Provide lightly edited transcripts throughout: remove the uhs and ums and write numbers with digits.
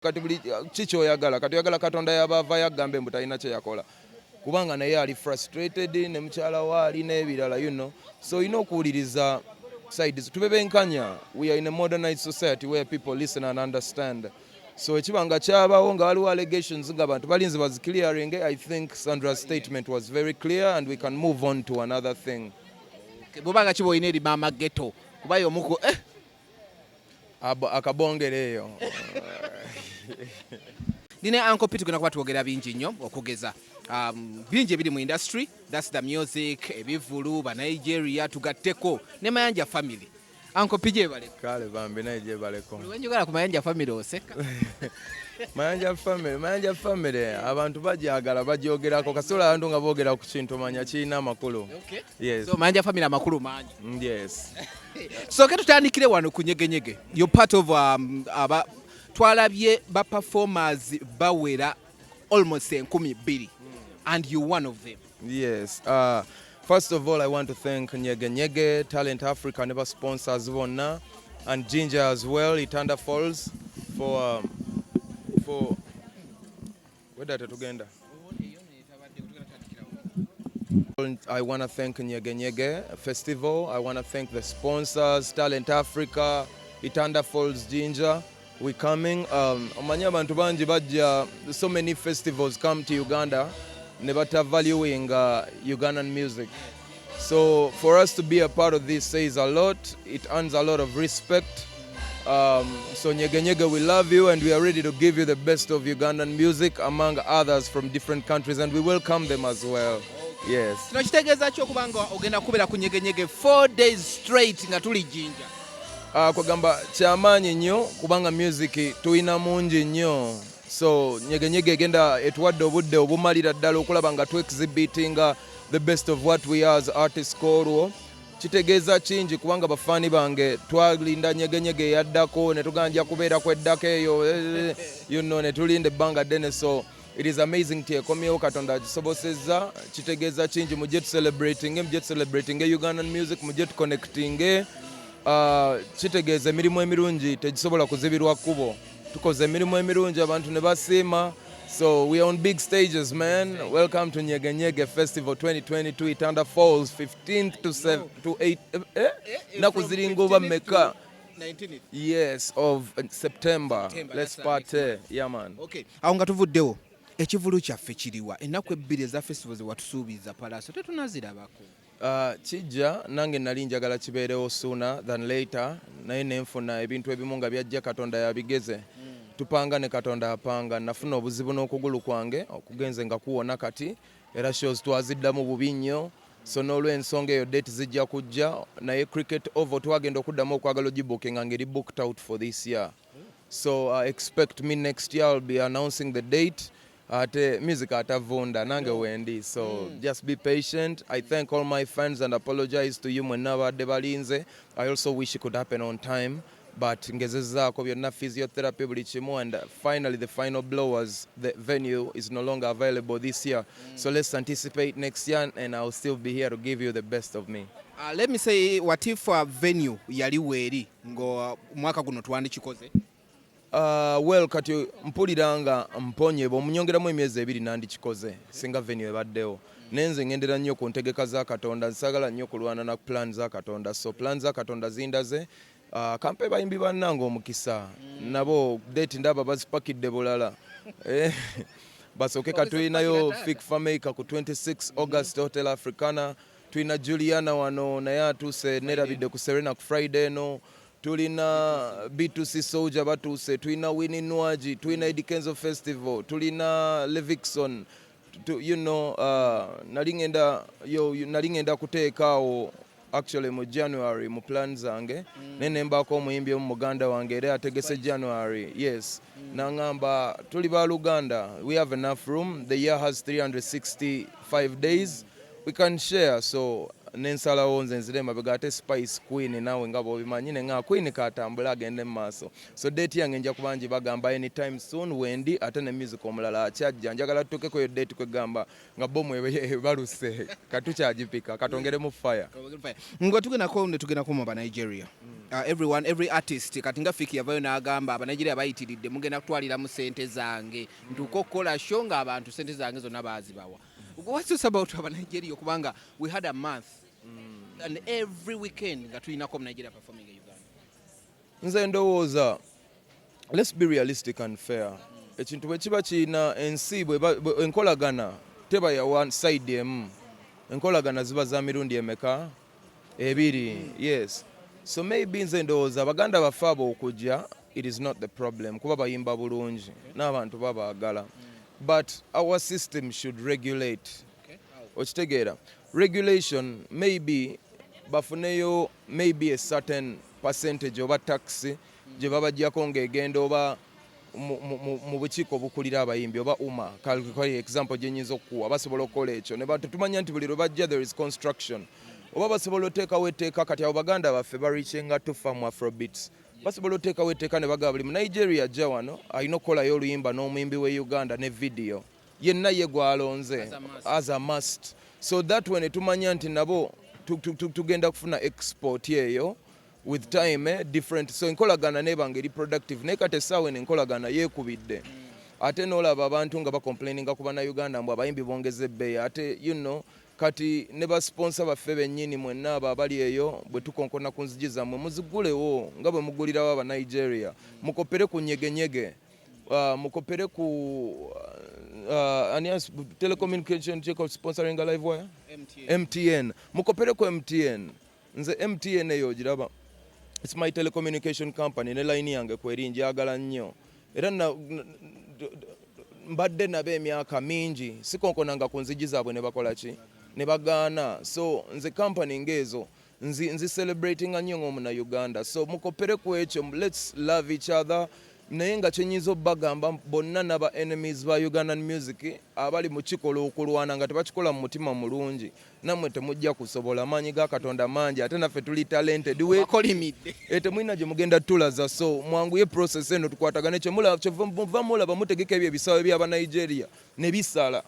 Kati buli ki kyoyagala, kati oyagala Katonda yaba avayo agambe mbu talina kyeyakola, kubanga naye ali frustrated ne mukyala we ali n'ebirala. So olina okuwuliriza sides, tube benkanya. We are in a modernized society where people listen and understand. So ekiba nga kyabawo nga waliwo allegations nga abantu balinze baziclearing, I think Sandra's statement was very clear and we can move on to another thing. Bwobanga kiba olina eri Maama Geto kuba yomuku eh. Akabongere eyo. Ndine Uncle P, tugenda kuba twogera bingi nnyo, okugeza bingi ebiri mu industry, that's the music, ebivulu, Banigeria, tugatteko ne Mayanja Family. Uncle P, gyebaleko. Kale bambi, naye gyebaleko. Wenjogera ku Mayanja Family oseka. Mayanja Family, Mayanja Family abantu bajagala bajogerako. Kasobola abantu nga boogera ku kintu, manya kirina amakulu. Yes. So Mayanja Family amakulu mangi. Yes. Sooke tutandikire wano ku Nyegenyege. You're part of aba twalabye ba performers bawera almost 2000 and you one of them. Yes. First of all, I want to thank Nyege Nyege, Talent Africa, ne sponsors bonna, and Ginger as well, Itanda Falls, for where tetugenda. I want to thank Nyege Nyege Festival. I want to thank the sponsors, Talent Africa, Itanda Falls, Ginger. We coming. Omanyi abantu bangi bajja, so many festivals come to Uganda, ne bata valuing Ugandan music. So for us to be a part of this says a lot. It earns a lot of respect. So Nyege Nyege, we love you and we are ready to give you the best of Ugandan music among others from different countries, and we welcome them as well. Yes. Kino kitegeeza ki okuba nga ogenda kubeera ku Nyegenyege 4 days straight nga tuli Jinja? Kwagamba kyamaanyi nnyo kubanga music tulina mungi nnyo, so Nyegenyege egenda etuwadde obudde obumalira ddala okulaba nga tuexhibitinga the best of what we are as artists. Olwo kitegeeza kingi kubanga bafaani bange twalinda Nyegenyege eyaddako ne tuganja kubeera kweddako eyo ne tulinda ebbanga ddene. So it is amazing nti ekomyewo, Katonda akisobosezza. Kitegeeza kingi. Mujje tucelebrating, mujje tucelebrating Ugandan music, mujje tuconnecting. Kitegeeza emirimu emirungi tegisobola kuzibirwa kkubo. Tukoze emirimu emirungi, abantu ne basiima. So we are on big stages, man. Welcome to Nyege Nyege Festival 2022, Itanda Falls, 15th to 7 to 8, eh? Nnaku ziringa oba mmeka? 19th. Yes, of September. September, Let's that's next. party, yeah man. Okay, awo nga tuvuddewo, ekivulu kyaffe kiriwa? Ennaku 2 eza festival ze watusuubiza Palaso tetunazirabako. Kijja, nange nali njagala kibeerewo sooner than later, naye nenfuna ebintu ebimu nga byajja. Katonda yabigeze, tupanga ne Katonda apanga. Nafuna obuzibu n'okugulu kwange okugenze nga kuwona kati, era shows twaziddamu bubi nnyo. So n'olw'ensonga eyo date zijja kujja, naye Cricket Oval twagenda okuddamu okwagala ogibookinga ngeri booked out for this year. So expect me next year, I'll be announcing the date. Ate music atavunda, nange wendi, so just be patient. I thank all my fans and apologize to you mwenna abadde balinze. I also wish it could happen on time, but ngezezzaako byonna, physiotherapy, buli kimu, and finally the final blow was the venue is no longer available this year. So let's anticipate next year and I'll still be here to give you the best of me. Let me say, what if venue yali weeri nga omwaka guno twandikikoze? Well, kati mpulira nga mponye, bw'omunyongeramu emyezi 2 nandikikoze singa venue ebaddewo. Naye nze ngendera nnyo ku ntegeka za Katonda, nsagala nnyo kulwana na plan za Katonda. So plan za Katonda zindaze. Kampe bayimbi bannange omukisa, nabo date ndaba bazipakidde bulala. Eh, basooke katulinayo Fik Fameica ku 26 August, Hotel Africana. Tulina Juliana wano naye atuuse, nerabidde, ku Serena ku Friday eno. Tulina B2C Soldier batuuse, tulina Winnie Nwagi, tulina Eddy Kenzo Festival, tulina Levixone. Nali ngenda kuteekaawo actually mu January mu plan zange, naye nembaako omuyimbi omu muganda wange era ategese January, yes, naŋŋamba tuli ba Luganda, we have enough room, the year has 365 days, we can share. So nensalawo nze nzire emabega, ate Spice Queen naawe nga bw'obimanyi, neŋŋamba Queen katambule agende mu maaso. So date yange nja kuba ngibagamba anytime soon. Wendi ate ne music omulala akyajja, njagala tutuukeko yo date kwegamba nga bomu ebaluse, katukyagipika, katongeremu fire. Nga tugendako ne tugendako mu Banigeria. Everyone, every artist, kati nga Fiki yavayo n'agamba Abanigeria bayitiridde, mugenda kutwaliramu sente zange, ntuuka okukola show ng'abantu sente zange zonna baazibawa. What's this about Abanigeria? Kubanga we had a month and every weekend nga tulinako Omunigeria performing in Uganda. Nze ndowooza, let's be realistic and fair. Ekintu bwe kiba kirina ensi enkolagana teba ya one side emu, enkolagana ziba za mirundi emeka? Ebiri. Yes, so maybe nze ndowooza baganda baffe abo okujja, it is not the problem, kuba bayimba bulungi n'abantu babaagala, but our system should regulate. Okitegeera? Regulation, maybe bafuneyo maybe a certain percentage oba tax gye babajjako ng'egenda oba mu bukiiko obukulira abayimbi oba UMA. Kale example gye nyinza okukuwa, basobola okukola ekyo ne tetumanya nti buli lwe bajja there is construction, oba basobola oteekawo etteeka. Kati abo baganda baffe bareachinga tufa mu Afrobeats, basobola oteekawo etteeka ne bagamba buli mu Nigeria ajja wano alina okukolayo oluyimba n'omuyimbi we Uganda ne video yenna ye gwalonze. As a must. As a must, so that when tumanya nti nabo tugenda kufuna export eyo with time, different, so enkolagana nebanga eri productive. Naye kati essaawa eno enkolagana yeekubidde, ate n'olaba abantu nga bacomplaininga ku Bannayuganda mbu abayimbi bongeza ebbeeyi, ate kati ne basponsor baffe bennyini, mwenna abo abali eyo, bwe tukonkona ku nzigi zammwe muzigulewo nga bwe mugulirawo Abanigeria. Mukopere ku Nyegenyege, mukopere ku ani telecommunication sponsoring Live Wire? MTN. MTN. Mukopere ku MTN. Nze MTN eyo ogiraba, it's my telecommunication company, ne line yange kweri, njagala nnyo era mbadde nabo emyaka mingi, sikonkonanga ku nzigi zaabwe ne bakola ki? Ne bagaana. So nze company ng'ezo nzi celebratinga nnyo ng'omunauganda. So mukopere ku ekyo, let's love each other. Naye nga kyenyinza obbagamba bonna naba enemies ba Ugandan music abali mu kikola okulwana nga tebakikola mu mutima mulungi, nammwe temujja kusobola. Amaanyi ga Katonda mangi, ate naffe tuli talented. Bakolimidde. Temulina gye mugenda tulaza, so mwanguye process eno, tukwatagane. Kyemuva mulaba mutegeka ebyo ebisawo by'Abanigeria ne bisala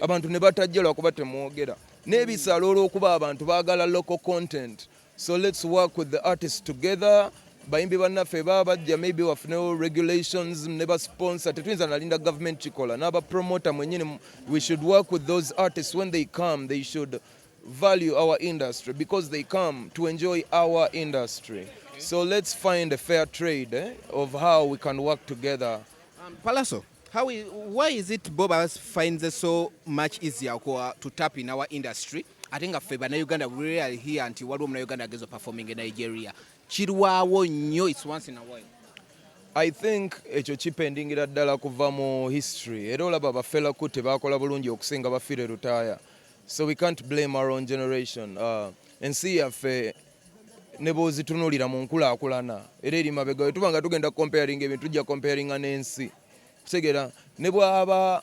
abantu ne batajja lwakuba temwogera, n'ebisala olw'okuba abantu baagala local content. So let's work with the artists together. Bayimbi bannaffe baba bajja, maybe bafunewo regulations ne basponsor. Tetuyinza nalinda government kikola, n'abapromota mwenyini, we should work with those artists. When they come, they should value our industry because they come to enjoy our industry. So let's find a fair trade, of how we can work together. Pallaso, why is it Boba finds it so much easier to tap in our industry, ate nga ffe Bannayuganda we rarely hear nti waliwo Omunauganda ageza performing in Nigeria? Kirwawo nnyo, it's once in a while. I think ekyo kipendingira ddala kuva mu history. Era olaba ba Fela Kuti bakola bulungi okusinga ba Philly Lutaaya, so we can't blame our own generation. Ensi yaffe ne bw'ozitunuulira mu nkulaakulana era eri mabega. Bwe tuba nga tugenda comparing ebintu, tujja comparinga n'ensi kutegeera. Ne bwaba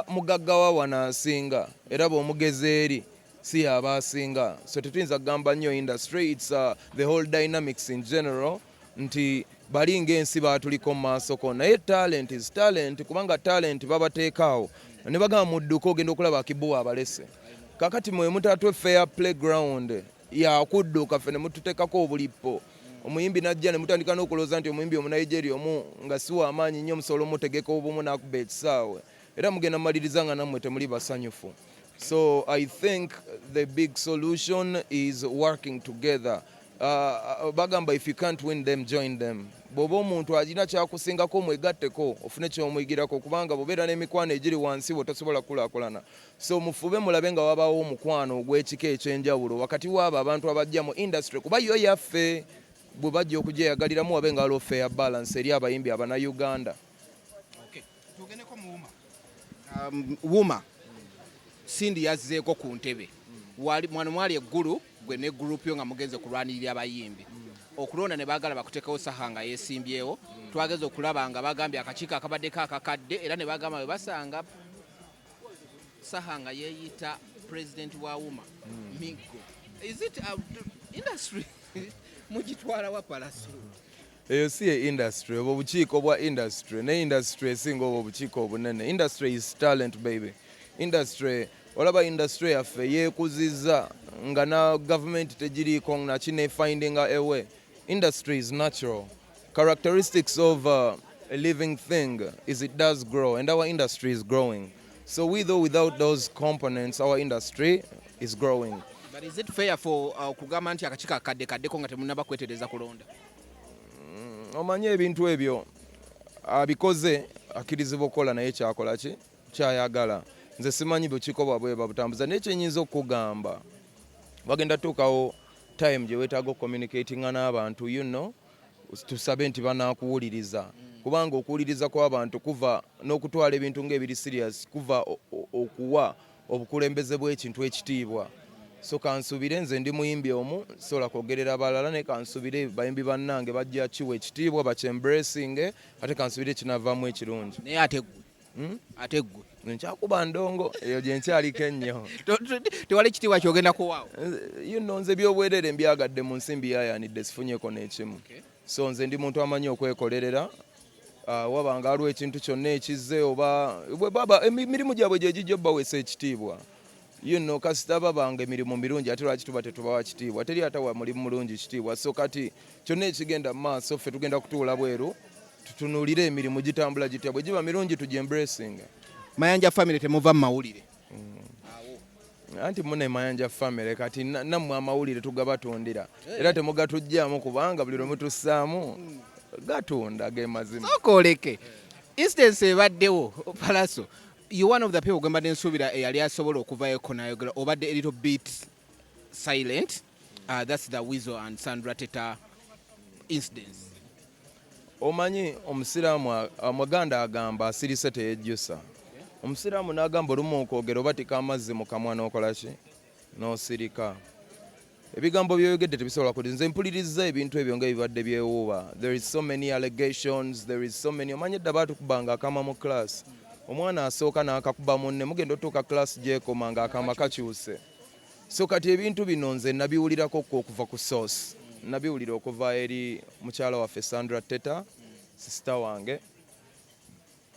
mugagga wa wano asinga, era bw'omugeza eri si yaba asinga. So tetuyinza kugamba nnyo industry, it's the whole dynamics in general, nti bali ng'ensi baatuliko mu maasoko. Naye talent is talent, kubanga talent babateekaawo ne bagamba mudduka, ogenda okulaba akibuwa abalese. Kakati mwe mutatwe fair playground yakudduka, ffe ne mututeekako obulipo, omuyimbi najja ne mutandika n'okulowooza nti omuyimbi Omunigeria omu nga si w'amaanyi nnyo musobola omutegeka obumu n'akuba ekisaawe, era mugenda maliriza nga nammwe temuli basanyufu. So I think the big solution is working together. Bagamba if you can't win them, join them. Bw'oba omuntu alina kyakusingako, mwegatteko ofune kyomuyigirako, kubanga bw'obeera n'emikwano egiri wansi bwe tosobola kukulaakulana. So mufube mulabe nga wabaawo omukwano ogw'ekika ekyenjawulo wakati waabo abantu abajja mu industry, kuba yo yaffe, bwe bajja okugyeyagaliramu wabe nga waliwo fair balance eri abayimbi Abannayuganda. Okay. Tugendeko mu UMA. UMA Cindy yazzeeko ku ntebe. Wali mwano mwali eggulu gwe ne group yo nga mugenze kulwanirira abayimbi okulonda ne baagala bakuteekawo Saha nga yeesimbyewo. Twageze okulaba nga bagambye akakiiko akabaddeko akakadde, era ne bagamba bwe basanga Saha nga yeeyita president wa UMA miggo. Is it industry mugitwala wa, Pallaso? Eyo si ye industry, obwo obukiiko bwa industry, ne industry esinga obwo obukiiko obunene. Industry is talent, baby. Industry Olaba industry yaffe yeekuzizza nga na gavumenti tegiriiko naki ne finding a way. Industry is natural. Characteristics of a living thing is it does grow, and our industry is growing. So with or without those components, our industry is growing. But is it fair for okugamba nti akakiiko akadde kaddeko nga temunnaba kwetereza kulonda? Omanye ebintu ebyo abikoze akkirizibwa okukola, naye kyakola ki kyayagala. Nze simanyi bukiiko bwabwe babutambuza, naye kyenyinza okukugamba, bagenda tuukawo time gye weetaaga okucommunicatinga n'abantu, tusabe nti banaakuwuliriza, kubanga okuwuliriza kw'abantu kuva n'okutwala ebintu ng'ebiri serious, kuva okuwa obukulembeze bw'ekintu ekitiibwa. So kansubire, nze ndi muyimbi omu, sobola kwogerera balala, naye kansubire bayimbi bannange bajja kiwa ekitiibwa, bakyembracinge, ate kansubire kinavaamu ekirungi. Naye ate ggwe? Ate ggwe? Nkyakuba ndongo eyo gye nkyaliko ennyo. Tewali kitiibwa kyogenda kuwaawo? Nze byobwerere mbyagadde mu nsimbi yayanidde, sifunyeko n'ekimu. So nze ndi muntu amanyi okwekolerera. Wabanga waliwo ekintu kyonna ekizze oba bwe baba emirimu gyabwe gye gijja obbaweesa ekitiibwa, kasita babanga emirimu mirungi, ate lwaki tuba tetubawa kitiibwa? Teri atawa mulimu mulungi kitiibwa. So kati kyonna ekigenda mu maaso, ffe tugenda kutuula bweru tutunuulire emirimu gitambula gitya. Bwe giba mirungi, tugyembracinga. Mayanja family temuva mu mawulire? Anti mune Mayanja family kati nammwe amawulire tugabatundira, era temugatugyamu, kubanga buli lwe mutussaamu gatunda, ge mazima. Sooka oleke instance ebaddewo. Pallaso, you one of the people gwe mbadde nsuubira eyali asobola okuvayoko nayogera, obadde a little bit silent. That's the Weasel and Sandra Teta incidents. Omanyi omusiraamu omuganda agamba asirise teyejjusa. Omusiraamu n'agamba olumu okwogera obatika amazzi mu kamwa n'okola ki n'osirika, ebigambo byoyogedde tebisobola kuti. Nze mpuliriza ebintu ebyo nga ebibadde byewuuba. There is so many allegations, there is so many. Omanyi edda baatukubanga akama mu class, omwana asooka n'akakuba munne, mugenda otuuka class gyekoma nga akama kakyuse. So kati ebintu bino nze nabiwulirako ko okuva ku source, nabiwulira okuva eri mukyala waffe Sandra Teta, sister wange,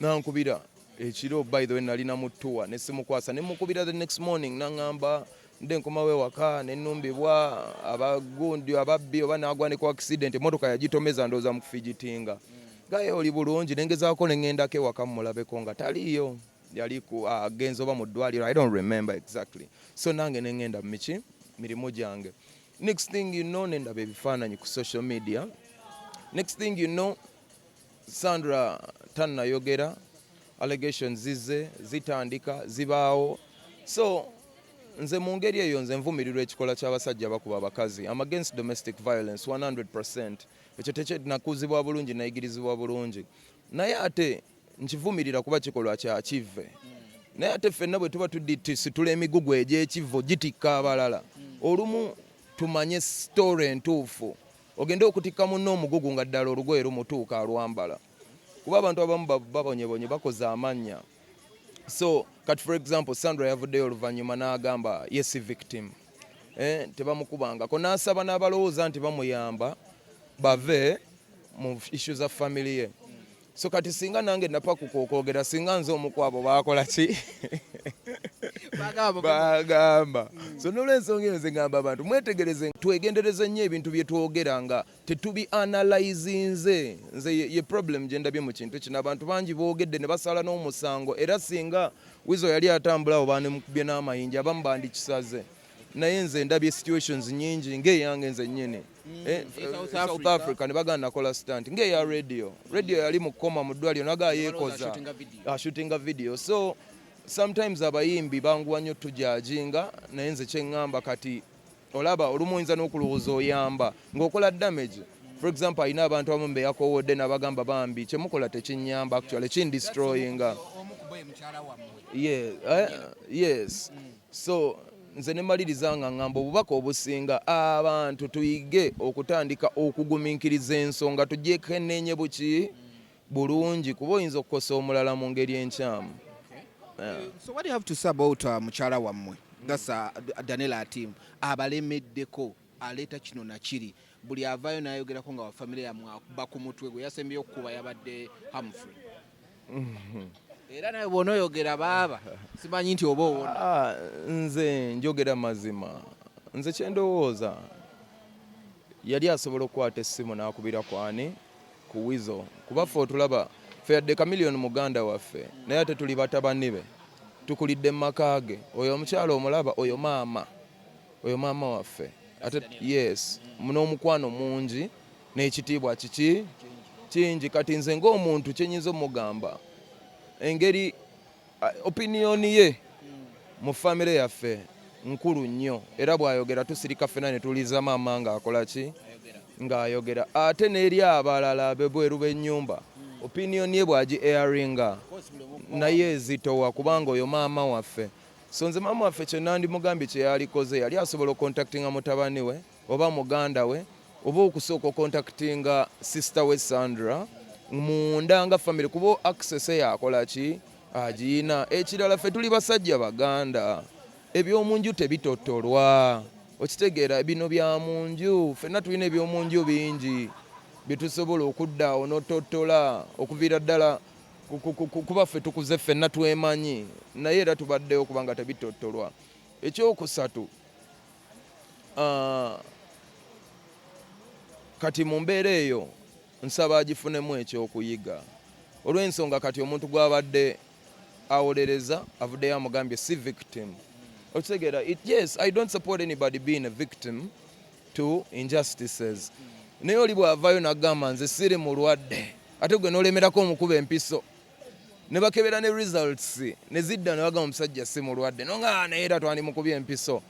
nankubira ekiro. By the way, nalina mu tour ne simukwasa, ne mukubira the next morning, naŋŋamba nde nkomawo ewaka nenumbibwa abagundi ababbi oba nagwa ne ku accident, emotoka yagitomeza, ndowooza mu kufigitinga gaye oli bulungi. Nengezaako neŋŋendako ewaka mmulabeko nga taliiyo, yali ku agenze oba mu ddwaliro, I don't remember exactly. So nange neŋŋenda miki mirimu gyange. Next thing you know, nendaba ebifaananyi ku social media. Next thing you know, Sandra tannayogera, allegations zize zitandika zibaawo. So nze mu ngeri eyo nze nvumirirwa ekikola ky'abasajja bakuba abakazi. Am against domestic violence 100. Ekyo tekyenakuzibwa bulungi, nayigirizibwa bulungi, naye ate nkivumirira kuba kikolwa kya kivve. Naye ate ffenna bwe tuba tudisitula emigugu egy'ekivvo gitikka abalala, olumu tumanye story entuufu. Ogende okutikka munno omugugu nga ddala olugoye lumutuuka alwambala, kuba abantu abamu babonyebonye bakoze amannya. So kati for example, Sandra yavuddeyo oluvannyuma n'agamba ye si victim, tebamukubangako, n'asaba n'abalowooza nti bamuyamba bave mu issue za family ye. So kati singa nange napakuka okwogera, singa nze omu ku abo bakola ki bagamba. So nolwensonga eyo nze ngamba abantu mwetegereze, twegendereze nnyo ebintu bye twogera nga tetubi analyzinze. Nze ye problem gye ndabye mu kintu kino, abantu bangi boogedde ne basala n'omusango, era singa Wizo yali atambula awo banemukubye n'amayinja, abamu bandikisaze. Naye nze ndabye situations nyingi ng'eyange nze nnyini, South South Africa. Africa, ne baganda nakola stunt ng'eya Radio. Radio yali mu koma mu ddwaliro naga yeekoza ashootinga video. Ashootinga video. So sometimes abayimbi banguwa nnyo tujudginga, naye nze kyeŋŋamba kati olaba olumu oyinza n'okulowooza oyamba ng'okola damage. For example, alina abantu abamu be yakowodde n'abagamba bambi kyemukola tekinyamba, actually kindestroyinga. Omu ku bo ye mukyala wammwe. Yeah, yes. So nze nemaliriza nga ŋŋamba obubaka obusinga, abantu tuyige okutandika okugumiikiriza ensonga, tugyekeneenye buki bulungi, kuba oyinza okukosa omulala mu ngeri enkyamu. Yeah. So what do you have to say about mukyala wammwe? That's Daniela Atim, abalemeddeko, aleeta kino nakiri, buli avaayo n'ayogerako nga wa famire yammwe akuba ku mutwe gwe. Yasembyeyo okukuba yabadde Humphrey. Era nawe bw'onooyogera baaba simanyi nti oba owona. Ah, nze njogera mazima. Nze kyendowooza, yali asobola okukwata essimu n'akubira kwani ku Wizo, kuba ffe otulaba ffe yadde Kamiliyoni muganda waffe, naye ate tuli batabani be, tukulidde mu maka ge. Oyo omukyala omulaba, oyo maama, oyo maama waffe ate. Yes, n'omukwano mungi n'ekitiibwa kiki kingi. Kati nze ng'omuntu kyenyinza omugamba, engeri opinion ye mu famire yaffe nkulu nnyo, era bw'ayogera tusirika ffena ne tuliza maama ng'akola ki, ng'ayogera. Ate n'eri abalala bebweru b'ennyumba, opinion ye bw'agi airinga naye ezitowa, kubanga oyo maama waffe. So nze maama waffe kye nandimugambye, kye yalikoze, yali asobola ocontactinga mutabani we oba muganda we, oba okusooka ocontactinga sister we Sandra munda nga family, kuba access eyakola ki agiyina. Ekirala, ffe tuli basajja Baganda, ebyomunju tebitotolwa, okitegeera? Bino bya munju, ffenna tulina ebyomunju bingi byetusobola okudda awo n'otottola okuviira ddala kuba ffe tukuze, ffenna twemanyi, naye era tubaddewo kubanga tebitottolwa. Ekyokusatu, kati mu mbeera eyo nsaba agifunemu ekyokuyiga, olw'ensonga kati omuntu gw'abadde awolereza avuddeyo amugambye si victim, okitegeera? Yes, I don't support anybody being a victim to injustices, naye oli bw'avaayo n'agamba nze siri mulwadde, ate gwe n'olemerako omukuba empiso ne bakebera ne results ne zidda ne bagamba omusajja si mulwadde, nonga naye era twandimukubye empiso,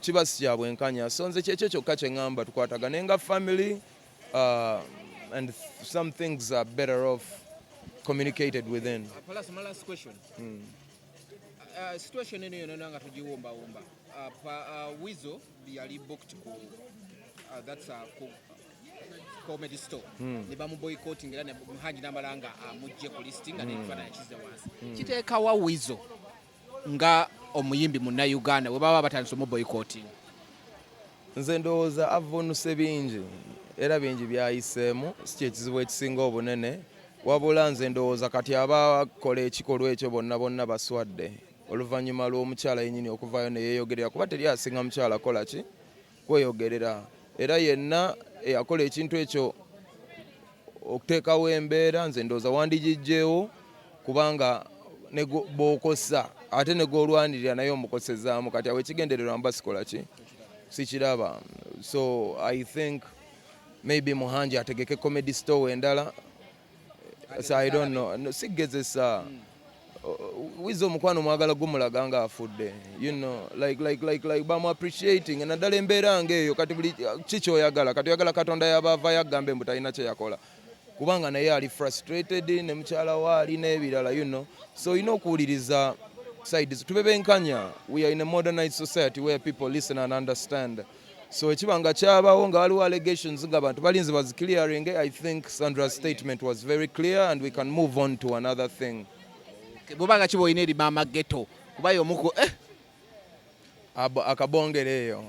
kiba si kya bwenkanya. So nze kyekyo kyokka kye ŋŋamba, tukwatagane nga family, and some things are better off communicated within. Pallaso, my last question. Situation eno yonna nga tugiwumbawumba, Wizo yali booked ku that's ku Comedy Store, ne bamuboycotting era ne Muhangi namala nga amugje ku list nga n'ekifaananyi kizze wansi. Kiteekawa Wizo nga omuyimbi Munnayuganda bwe baba batandise omuboycotting? Nze ndowooza avvuunuse bingi era bingi byayiseemu, si kyekizibu ekisinga obunene. Wabula nze ndowooza kati abakola ekikolwa ekyo bonna bonna baswadde oluvannyuma lw'omukyala yennyini okuvaayo ne yeeyogerera, kuba teri asinga mukyala kola ki kweyogerera. Era yenna eyakola ekintu ekyo okuteekawo embeera, nze ndowooza wandigijjeewo, kubanga ne bw'okosa ate ne gw'olwanirira naye omukosezaamu. Kati awo ekigendererwa mba sikola ki sikiraba. So I think maybe Muhangi ategeke Comedy Store endala. So I don't know. No, sigezesa. Wiza omukwano mwagala gumulaga nga afudde, like bamu appreciating naddala embeera ng'eyo. Kati buli ki kyoyagala, kati oyagala Katonda yaba avayo agambe mbu talina kye yakola, kubanga naye ali frustrated ne mukyala we ali n'ebirala. So olina okuwuliriza sides, tube benkanya. We are in a modernized society where people listen and understand. So ekiba nga kyabawo nga waliwo allegations nga abantu balinze baziclearing, I think Sandra's statement was very clear and we can move on to another thing. Bwobanga kiba olina eri maama ghetto, kuba yomuku Akabongere eyo.